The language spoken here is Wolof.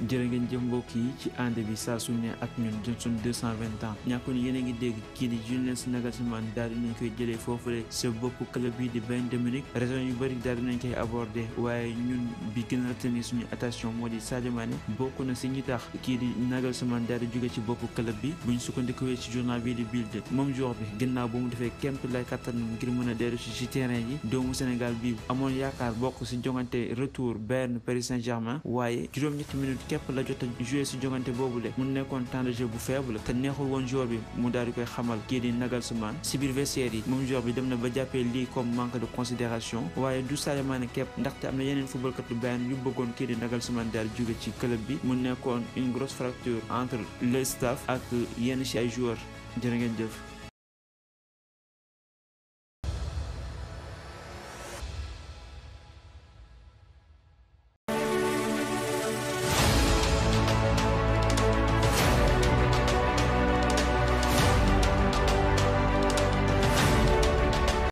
jërë ngeen jëf mbokk yi ci ànd bi saa su ne ak ñun jëm suñ 220 ans ñàkku ni yéen a ngi dégg kii di Jules Nagelsmann daal dinañ koy jëlee foofule sa bopp club bi di Bayern de Munich raison yu bëri daal dinañ koy aborder waaye ñun bi gën a retenir suñu attention moo di Sadio Mané bokk na si ñi tax kii di Nagelsmann daal di jóge ci bopp club bi buñ sukkandikuwee ci journal bi di Bild moom joueur bi gannaaw ba mu defee kémt lay kattan ngir mën a dellu ci terrain yi doomu Sénégal bi amoon yaakaar bokk si jongante retour Bayern Paris Saint-Germain waaye juróom-ñetti minutes képp la jot a joué si jongante boobule mu nekkoon temps de jeu bu faible te neexul woon joueur bi mu daal di koy xamal kii di Nagelsmann si biir vestiaire yi moom joueur bi dem na ba jàppee lii comme manque de considération waaye du Sadio Mané képp ndaxte am na yeneen footballkat yu Bayern yu bëggoon kii di Nagelsmann daal di jóge ci club bi mu nekkoon une grosse fracture entre le staff ak yenn ci ay joueurs jërë ngeen jëf.